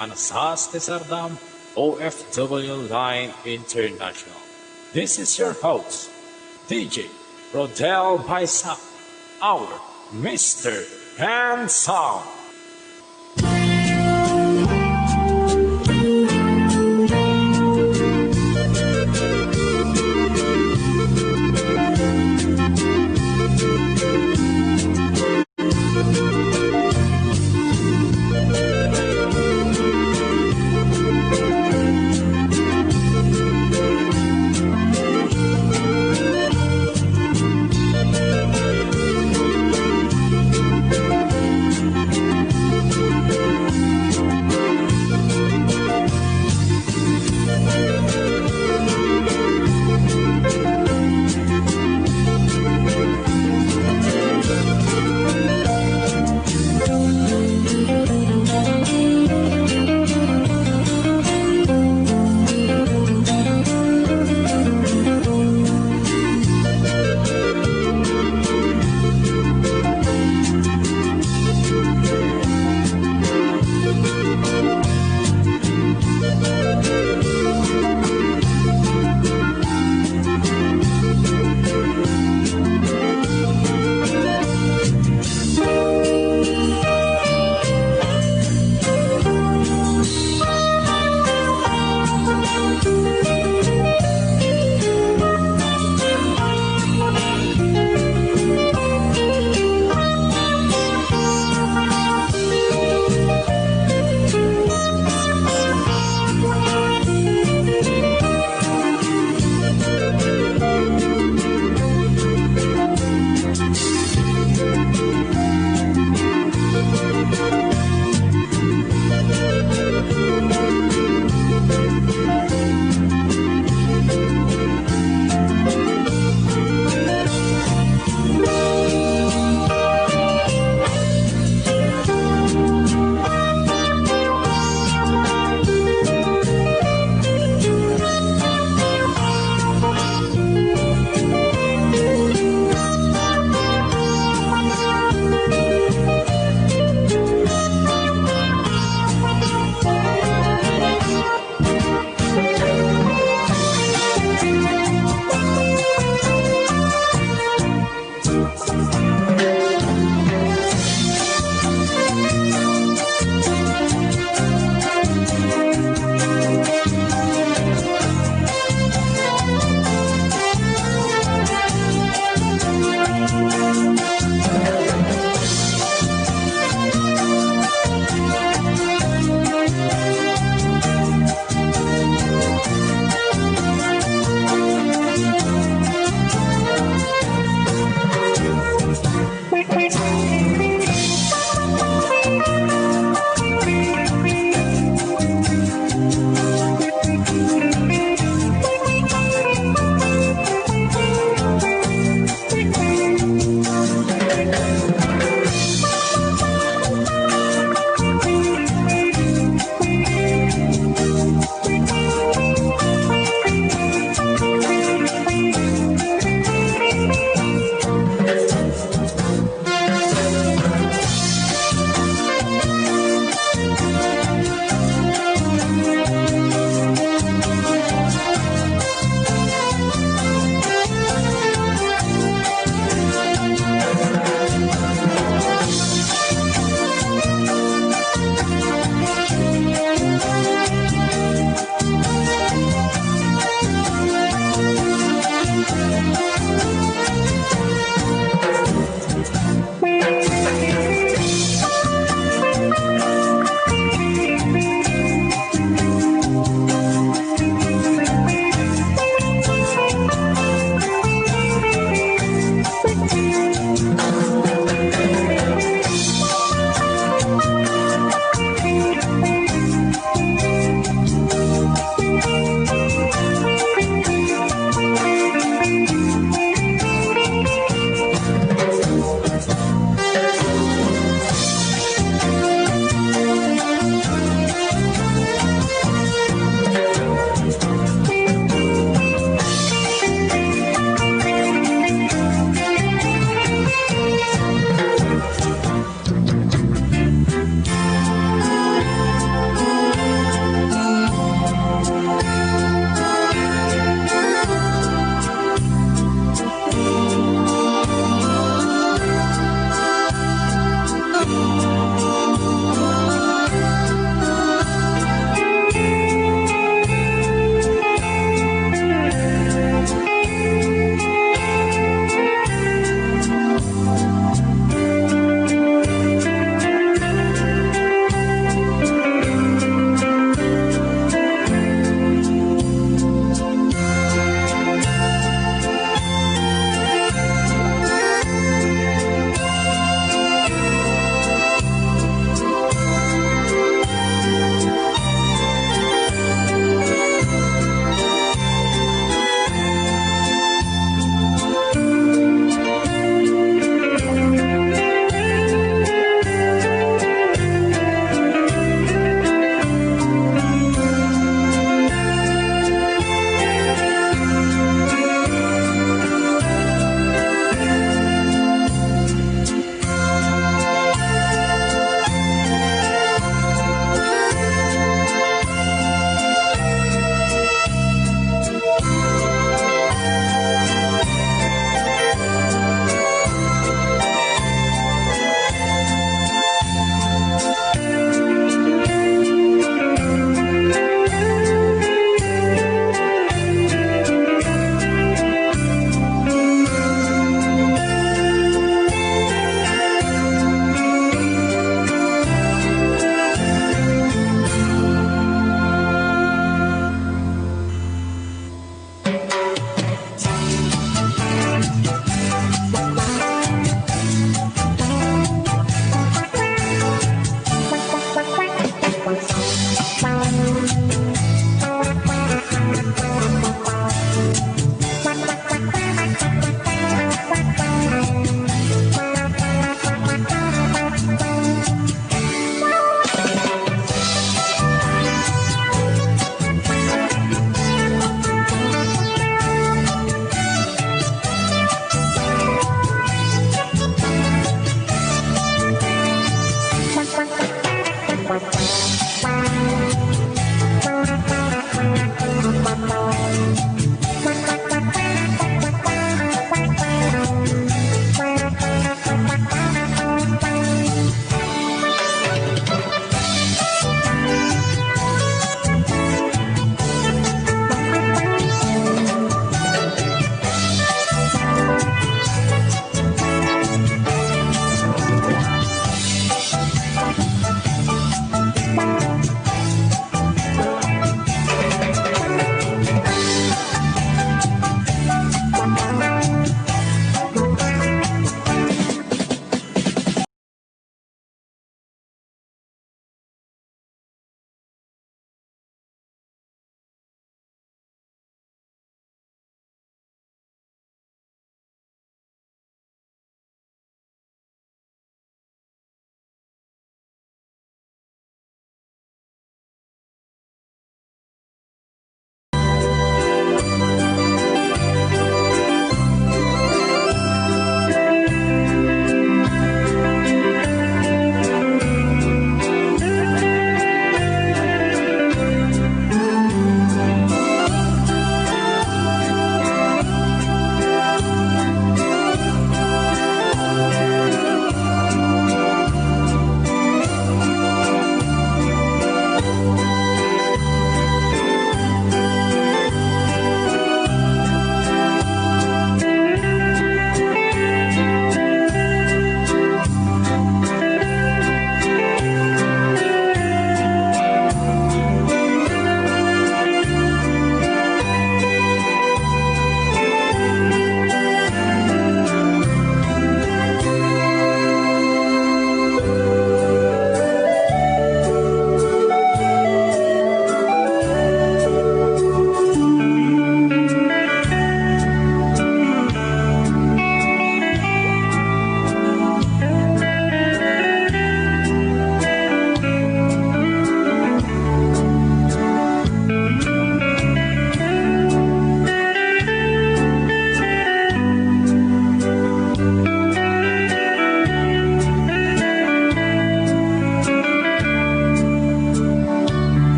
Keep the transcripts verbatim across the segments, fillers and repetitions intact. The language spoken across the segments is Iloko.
Anasas ti Sardam, O F W Line International. This is your host, D J Rodel Baisa, our Mister Handsome.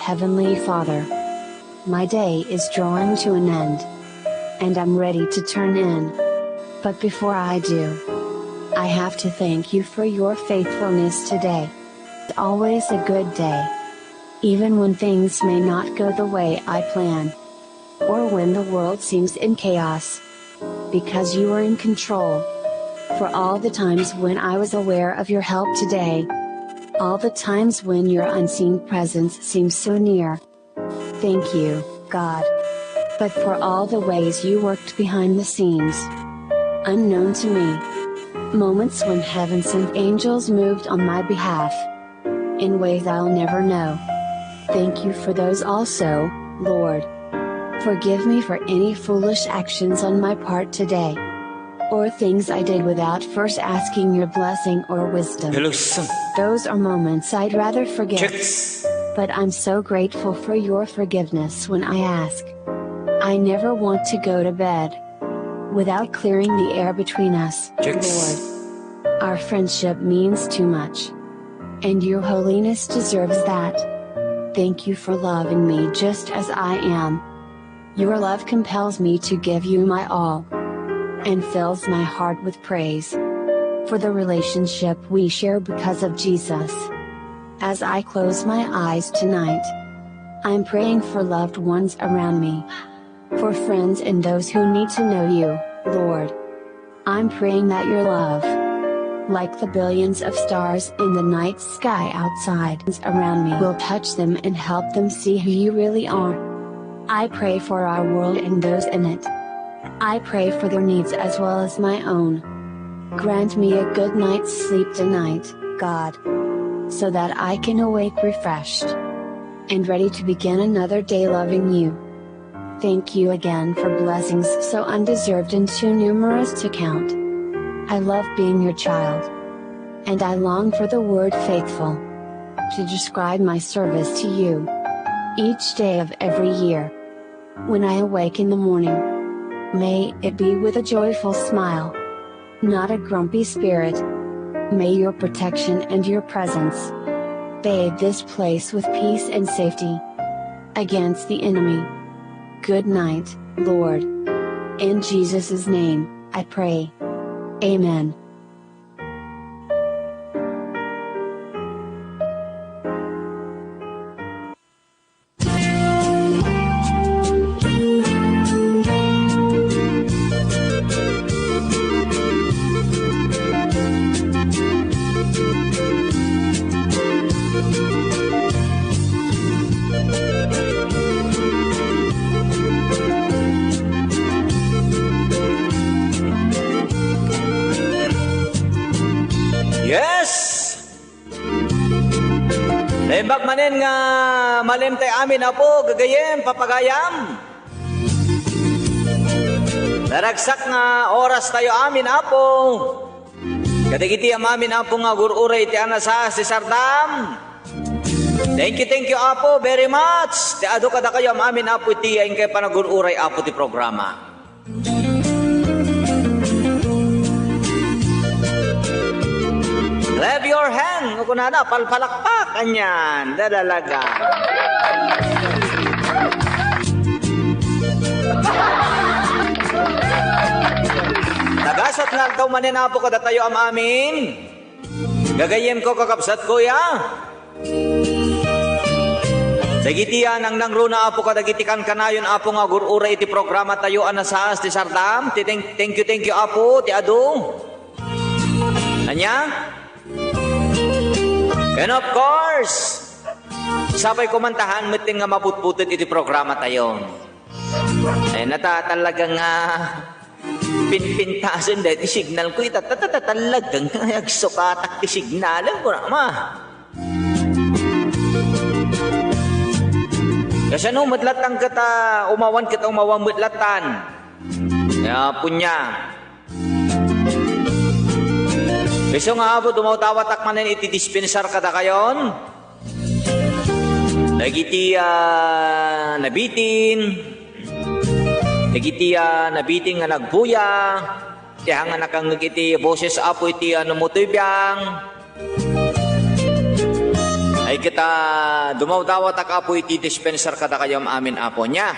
Heavenly Father, my day is drawing to an end, and I'm ready to turn in. But before I do, I have to thank you for your faithfulness today. It's always a good day, even when things may not go the way I plan, or when the world seems in chaos, because you are in control. For all the times when I was aware of your help today, all the times when your unseen presence seems so near. Thank you, God. But for all the ways you worked behind the scenes, unknown to me. Moments when heaven sent angels moved on my behalf in ways I'll never know. Thank you for those also, Lord. Forgive me for any foolish actions on my part today, or things I did without first asking your blessing or wisdom. Hello, son. Those are moments I'd rather forget. Chicks. But I'm so grateful for your forgiveness when I ask. I never want to go to bed without clearing the air between us, Chicks. Lord. Our friendship means too much. And your holiness deserves that. Thank you for loving me just as I am. Your love compels me to give you my all and fills my heart with praise for the relationship we share because of Jesus. As I close my eyes tonight, I'm praying for loved ones around me, for friends and those who need to know you, Lord. I'm praying that your love, like the billions of stars in the night sky outside, around me, will touch them and help them see who you really are. I pray for our world and those in it. I pray for their needs as well as my own. Grant me a good night's sleep tonight, God, so that I can awake refreshed and ready to begin another day loving you. Thank you again for blessings so undeserved and too numerous to count. I love being your child, and I long for the word faithful to describe my service to you each day of every year. When I awake in the morning, may it be with a joyful smile, not a grumpy spirit. May your protection and your presence bathe this place with peace and safety against the enemy. Good night, Lord. In Jesus' name, I pray. Amen. Yes! Naimbag manen nga malimtay amin, Apo, gagayem, papagayam. Naragsak nga oras tayo amin, Apo. Kadagiti am-amin, Apo, nga agur-uray iti anasaas ti sardam. Thank you, thank you, Apo, very much. Ti adu kadakayo am-amin, Apo, iti inkayo panagur-uray, Apo, ti programa. Clap your hand. Kunana, palpalakpak. Anyan. Dadalaga. Nagasat nga aldaw manen, Apo, kadatayo am-amin. Gagayemko, kakabsatko, ya. Dagiti a nangnangruna, Apo, kadagiti kankanayon, Apo, nga agur-uray iti programa tayo a nasaas ti sardam. Ti thank, thank you, thank you, Apo, ti adu. Ania? And of course, sapay kumantahan metten nga maputputet iti programa tayo. Ay, nata talaga nga pinpintasen daytoy signal ko, ita, ta, ta, ta, talagang agsukatak ti signal, eh, kurama. Kasano met lattan ket, ah, umawan ket umawan met lattan. Ya, punya. Isu nga Apo, dumawdawatak manen iti dispensar kadakayon. Dagiti, ah, nabitin, dagiti, ah, nabitin nga nagbuya, ti haan nga nakangngeg iti boses, Apo, iti, ah, numutuybiang. Ket, ah, dumawdawatak, Apo, iti dispenser kadakayo amin, Apo. Ania?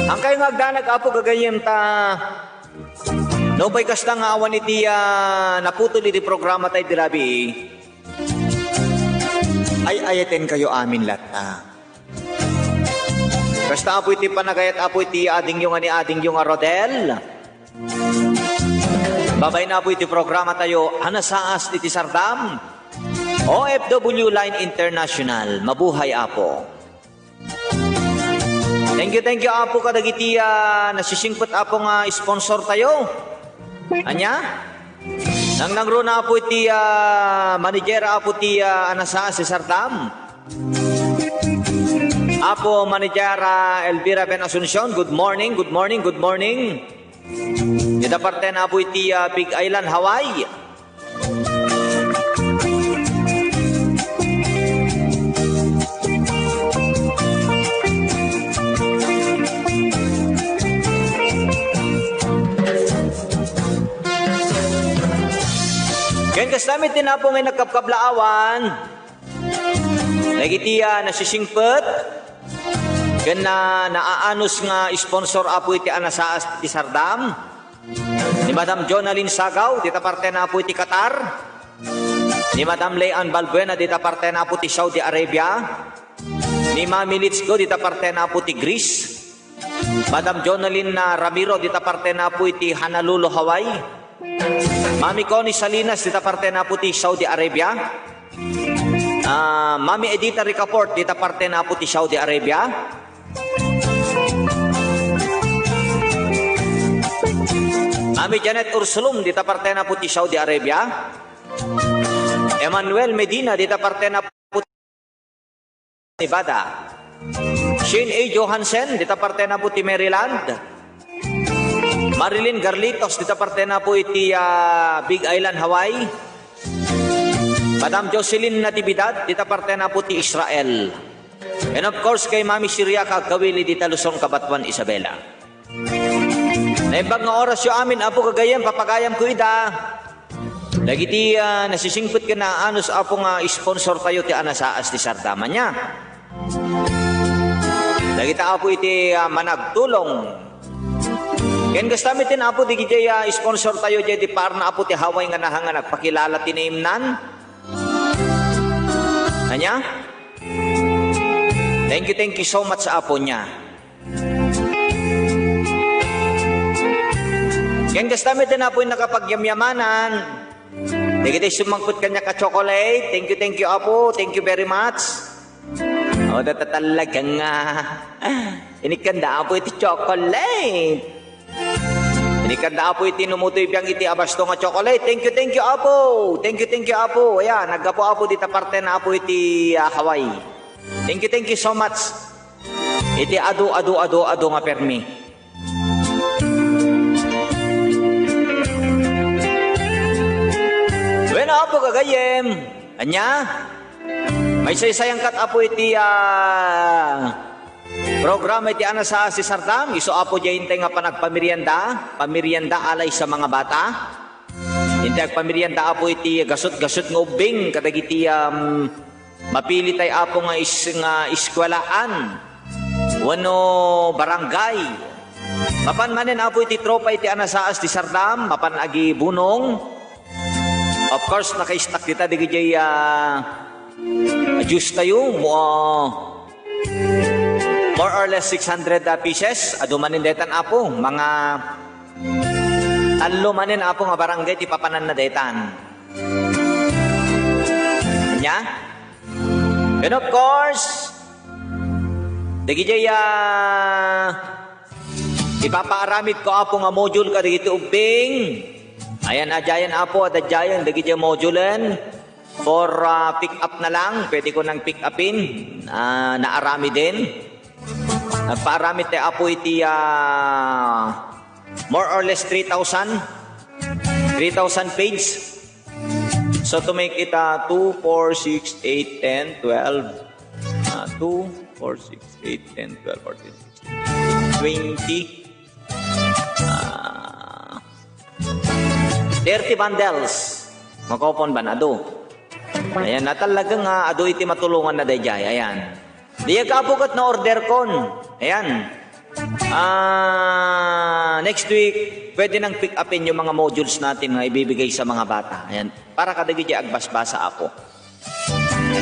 Haankayo nga agdanag, Apo, gagayyem, ta nupay kasta nga awan iti, ah, naputol iti programatayo idi rabii, ay-ayatenkayo amin latta. Kasta, Apo, iti panagayat, Apo, iti adingyo nga ni adingyo nga Rodel. Babaen, Apo, iti programatayo a nasaas iti sardam, O F W Line International. Mabuhay, Apo. Thank you, thank you, Apo, kadagiti, ah, nasisingpet, Apo, nga sponsortayo. Ania? Nangnangruna, Apo, iti, ah, manager, Apo, ti, ah, a nasaas ti sardam. Apo, manager, ah, Elvira Ben Asuncion, good morning, good morning, good morning. Ita partena, Apo, iti, ah, Big Island, Hawaii. Ken kasta met ti, Apo, nga nagkabkablaawan dagiti, ah, nasisingpet ken na-, naanus nga sponsor, Apo, iti a nasaas ti sardam. Ni Madam Jonalyn Sagaw, dita partena, Apo, iti Qatar. Ni Madam Leanne Balbuena, dita partena, Apo, ti Saudi Arabia. Ni Mami Litsko, dita partena, Apo, ti Greece. Madam Jonalyn, ah, Ramiro, dita partena, Apo, iti Honolulu, Hawaii. Mami Connie Salinas, dita partena, Apo, ti Saudi Arabia. Ah, Mami Edita Ricafort, dita partena, Apo, ti Saudi Arabia. Mami Janet Ursulum, dita partena, Apo, ti Saudi Arabia. Emmanuel Medina, dita partena, Apo, Nevada. Shane A. Johansen, dita partena, Apo, ti Maryland. Marilyn Garlitos, dita partena, Apo, iti, ah, Big Island, Hawaii. Madam Jocelyn Natividad, dita partena, Apo, ti Israel. And of course, kay Mami Siriaca Agkawili, dita Luzon, Cabatuan, Isabela. Naimbag nga orasyo amin, Apo, gagayyem, papagayamko ida. Dagiti, ah, nasisingpet ken naanus, Apo, nga sponsortayo ti a nasaas ti sardam, ania. Dagita, Apo, iti, ah, managtulong. Ken kasta met ti, Apo, dagiti, ah, sponsortayo diay di parna, Apo, ti Hawaii nga naha nga nagpakilala ti naimnan. Ania? Thank you, thank you so much, Apo, ania. Ken kasta met ti, Apo, nakapagyamyamanan. Dagiti sumangpet kaniak a chocolate. Thank you, thank you, Apo. Thank you very much. O, data talaga nga. Inikkanda, Apo, iti chocolate. Inikkanda, Apo, iti numutoy biang iti abasto nga chocolate. Thank you, thank you, Apo. Thank you, thank you, Apo. Ayan, naggapu, Apo, dita partena, Apo, iti, ah, Hawaii. Thank you, thank you so much. Iti adu, adu, adu, adu nga permi. Bueno, Apo, gagayyem. Ania? Maisaysayan kat, Apo, iti, ah, programa iti a nasaas ti sardam. Isu, Apo, diay intay nga panagpamerienda. Pamerienda alay sa mga bata. Intay agpamerienda, Apo, iti gasut-gasut nga ubbing kadagiti, um, mapilitay, Apo, nga is-, nga eskuelaan wenno barangay. Mapan manen, Apo, iti tropa iti a nasaas ti sardam, mapan agibunong. Of course, naka-stock dita dagiti, ah, juice tayo, mo, ah, more or less six hundred, ah, pieces. Adu manen daytan, Apo, mga tallo manen, Apo, nga barangay ti papananna daytan. Ania? And of course, dagiti, ah, ipapaaramidko, Apo, nga module kadagiti ubbing. Ayan, adiayen, Apo, adda diayen dagiti modulen. For, ah, pick up na lang, pwede ko nang pick upin. Ah, naaramiden. Nagpaaramid tayo, Apo, iti, ah, more or less three thousand. Three thousand page. So to make it, ah, two, four, six, eight, ten, twelve, ah, two, four, six, eight, ten, twelve, fourteen, sixteen, twenty, ah, thirty bundles. Makopon ba na do? Ayan, natalaga nga adu iti matulonganna daydiay. Ayan. Diak, Apo, ket na-orderkon. Ayan. Ah, next week, pwede nang pick upin yung mga modules natin nga ibibigay sa mga bata. Ayan. Para kadagiti agbasbasa, Apo.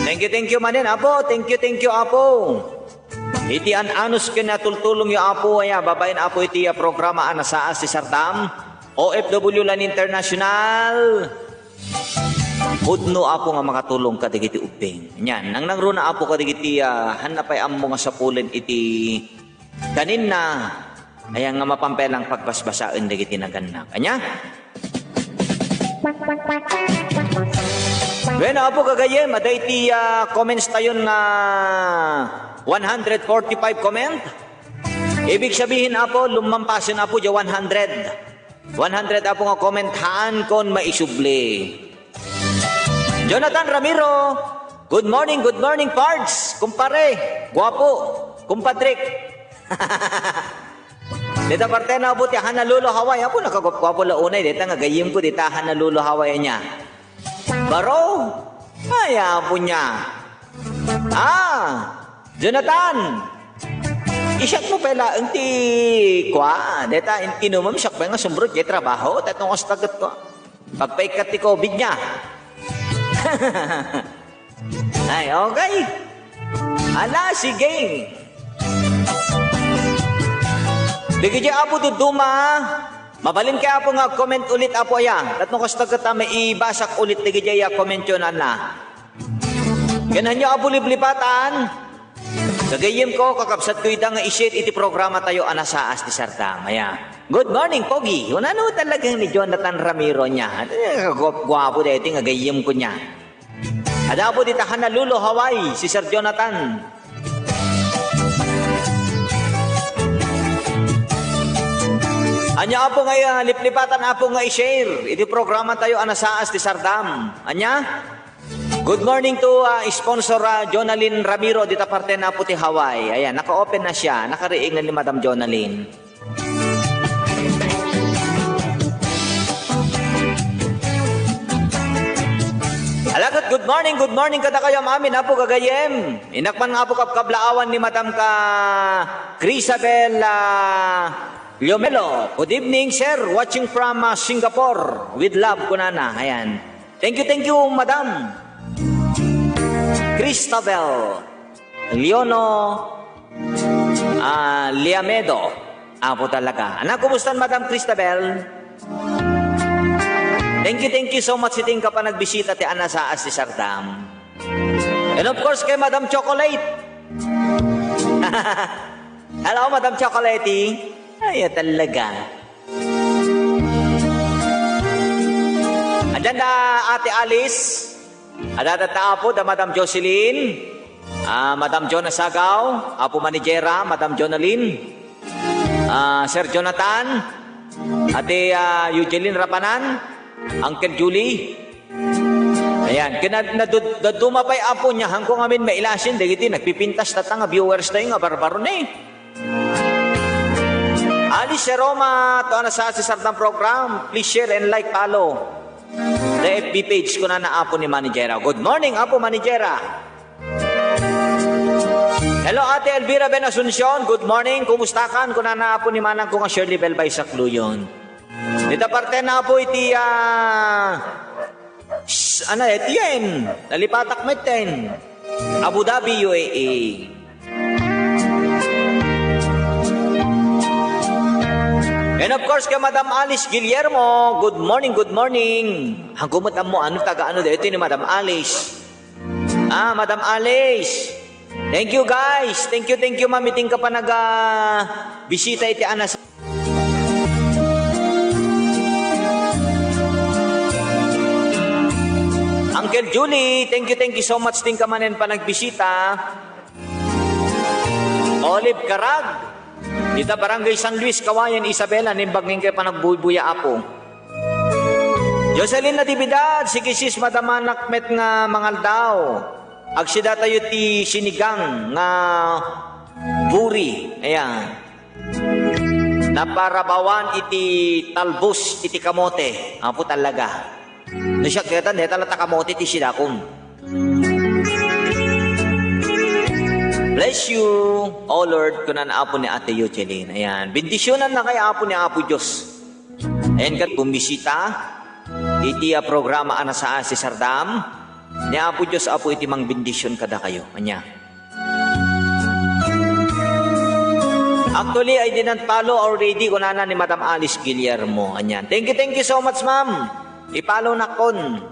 Thank you, thank you manen, Apo. Thank you, thank you, Apo. Iti an-anus ken natultulongyo, Apo, aya, babaen, Apo, iti, ah, programa a nasaas ti Sardam, O F W lan International. Pudno, Apo, nga makatulong kadagiti ubbing. Nyan, nangnangruna, Apo, kadagiti, ah, hanna pay ammo nga sapulen iti kaninna, ayan nga mapan pay lang pagbasbasaen dagiti nagannak. Ania? Bueno, Apo gagayyem, adda iti, ah, comments tayon nga one hundred forty-five comment. Ibig sabihin, Apo, lumampasen, Apo, diay one hundred. One hundred, Apo, nga comment, haankon maisubli. Jonathan Ramiro, good morning, good morning, Pards, kumpare, guapo, kumpadrik. Dita partena, Apo, ti Honolulu, Hawaii. Apo, nakaguapguapo la unay. Dita nga gayyemko, dita Honolulu, Hawaii ania. Baro, ay, Apo nia. Ah, Jonathan, isiak mo pay laeng ti kua. Dita, in-, inumem, siak pay nga sumrot diay trabaho. Tatno kas taget ko. Pagpaikkat ti covid nia. Ay, okay. Ala, sige. Dagiti Apo dudduma, mabalin kay Apo nga comment ulit, Apo, aya. Tatno kasta ket a maibasak ulit dagiti aya commentyo, nanna. Ken hanyo, Apo, liplipatan. Gagayyemko, kakabsatko ida nga i-share iti programa tayo a nasaas ti Sardam. Aya. Good morning, Pogi. Unano talaga ni Jonathan Ramiro nia? Eh, guap-, guapo daytoy nga gayyemko nia. Adda, Apo, dita Honolulu, Hawaii, si Sir Jonathan. Ania, Apo, nga, ah, liplipatan, Apo, nga i-share iti programa tayo a nasaas ti Sardam. Ania? Good morning to, ah, sponsor, ah, Jonalyn Ramiro, dita parte na, Apo, ti Hawaii. Ayan, naka-open na siya. Nakariing na ni Madam Jonalyn. Alagat, good morning, good morning kadakayo amin, Apo gagayyem. Innak man nga Apo kabkablaawan ni Madam ka Crisabel, ah, Liomelo. Good evening, sir. Watching from, ah, Singapore. With love, kunana. Ayan. Thank you, thank you, Madam Cristabel. Leono, ah, Liamedo. Apo talaga. Anak, kumusta, Madam Cristabel? Thank you, thank you so much iti inka panagbisita ti Anasaas ti Sardam. And of course, kay Madam Chocolate. Hello, Madam Chocolate. Ay, talaga. Adda da Ate Alice. Adda da ta, Apo, da Madam Jocelyn, ah, Madam Jonah Sagaw, Apo Manijera, Madam Jonalyn, ah, Sir Jonathan, Ate, ah, Eugeline Rapanan, Uncle Julie. Ayan, kina-, nadud-, daduma pay, Apo, nia, hangko ngamin mailasin, dagiti nagpipintas tatta nga viewers tayo nga barbaro ni. Alice Roma, to, ano, sa, sa Sardang program, please share and like, follow the F B page ko na na Apo ni Manijera. Good morning, Apo Manijera. Hello, Ate Elvira Ben Asuncion. Good morning. Kumusta kan? Kuna na Apo ni Manang ko nga Shirley Bel Baysakluyon. Dita parte na Apo iti, ah, s-, ano, etiyen. Nalipatak metten. Abu Dhabi, U A E. And of course, kay Madam Alice Guillermo, good morning, good morning. Hangko met ammo, ano, taga ano, dito ni Madam Alice. Ah, Madam Alice. Thank you, guys. Thank you, thank you, ma'am. Iting ka pa naga bisita iti anas. Uncle Julie, thank you, thank you so much. Ting ka manen pa nagbisita. Olive Carag. Dita Barangay San Luis, Kawayan, Isabela, nimbag ngin kay panagbuybuya, Apo. Jocelyn Natividad, sige sis, madamanak met nga mangaldaw. Agsida tayo ti sinigang nga buri. Ayan. Naparabawan iti talbos iti kamote. Apo talaga. No siak deta, deta latta kamote ti sidakon. Bless you, oh Lord, kunan Apo ni Ate Yocheline. Ayan, bendisyonannakay Apo ni Apo Dios. Ayan, ket bumisita iti a programa a nasaas ti sardam ni Apo Dios, Apo, iti mangbendision kadakayo. Ania? Actually, I did not follow already, kunana ni Madam Alice Guillermo. Ania? Thank you, thank you so much, ma'am. I-follow nakon.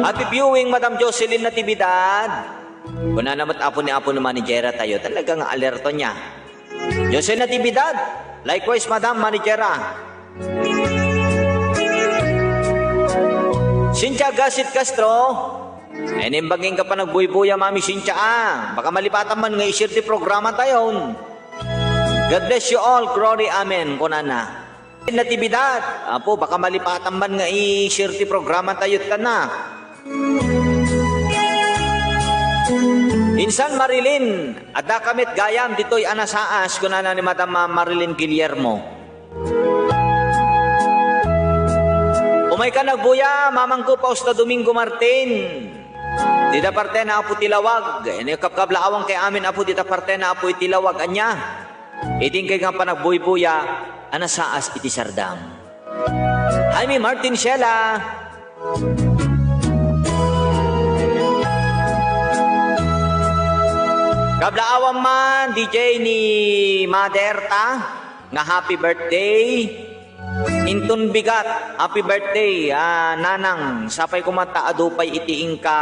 Happy viewing, Madam Jocelyn Natividad. Kunana met Apo ni Apo ni managera tayo. Talaga nga alerto nia. Jocelyn Natividad. Likewise, Madam Managera. Cynthia Gasit Castro. Ay, nimbagin ka pa nagbuybuya, Mami Cynthia, ah. Baka malipatan man nga i-share ti programa tayon. God bless you all. Glory, amen, kunana. Natividad. Apo, baka malipatan man nga i-share ti programa tayo, tana. Insan Marilyn, adda ka met gayam ditoy a nasaas, kunana ni Madam, ah, Marilyn Guillermo. Umay ka nagbuya, mamangko Fausta Domingo Martin. Dida partena Apo ti lawag. Ini kapkablaawan kay amin Apo dita partena Apo iti lawag. Ania? Idin kay nga panagbuybuya a nasaas iti sardam. Jaime Martin Shella. Kablaawan man, D J ni Mother ta, nga happy birthday. Inton bigat, happy birthday, ah, Nanang. Sapay koma ta adu pay iti inka,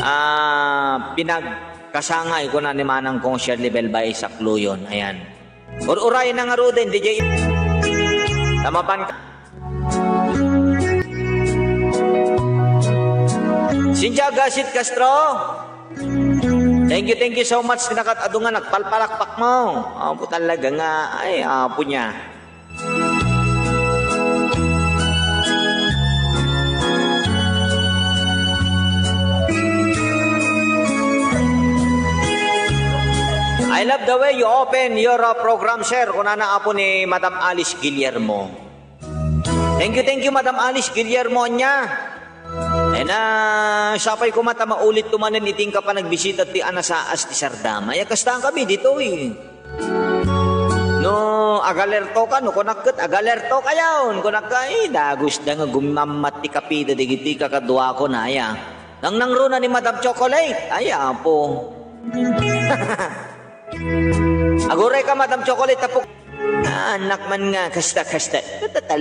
ah, pinagkasangay, kuna ni Manang kong Shirley Belbay Sakluyon. Ayan. Ur-uray na ngaruden, D J. Tama pan. Cynthia Gasit Castro. Thank you, thank you so much. Nakat adu nga nagpalpalakpak mo. Apo talaga nga, ay, apo niya. I love the way you open your, uh, program, sir. Kunana apo ni Madam Alice Guillermo. Thank you, thank you, Madam Alice Guillermo, ania. Ay na, sapay koma ta maulit to manen iti inka panagbisita ti a nasaas ti sardam. Ay, kasta kami ditoy. No, agalerto ka, no, kunak ket, agalerto ka yaon, kunak ka, eh, dagus da nga gumammat ti kapida digiti kakaduako na, aya. Nangnangruna ni Madam Chocolate, ay, apo. Aguray ka, Madam Chocolate, tapok. Ah, anak man nga, kasta, kasta.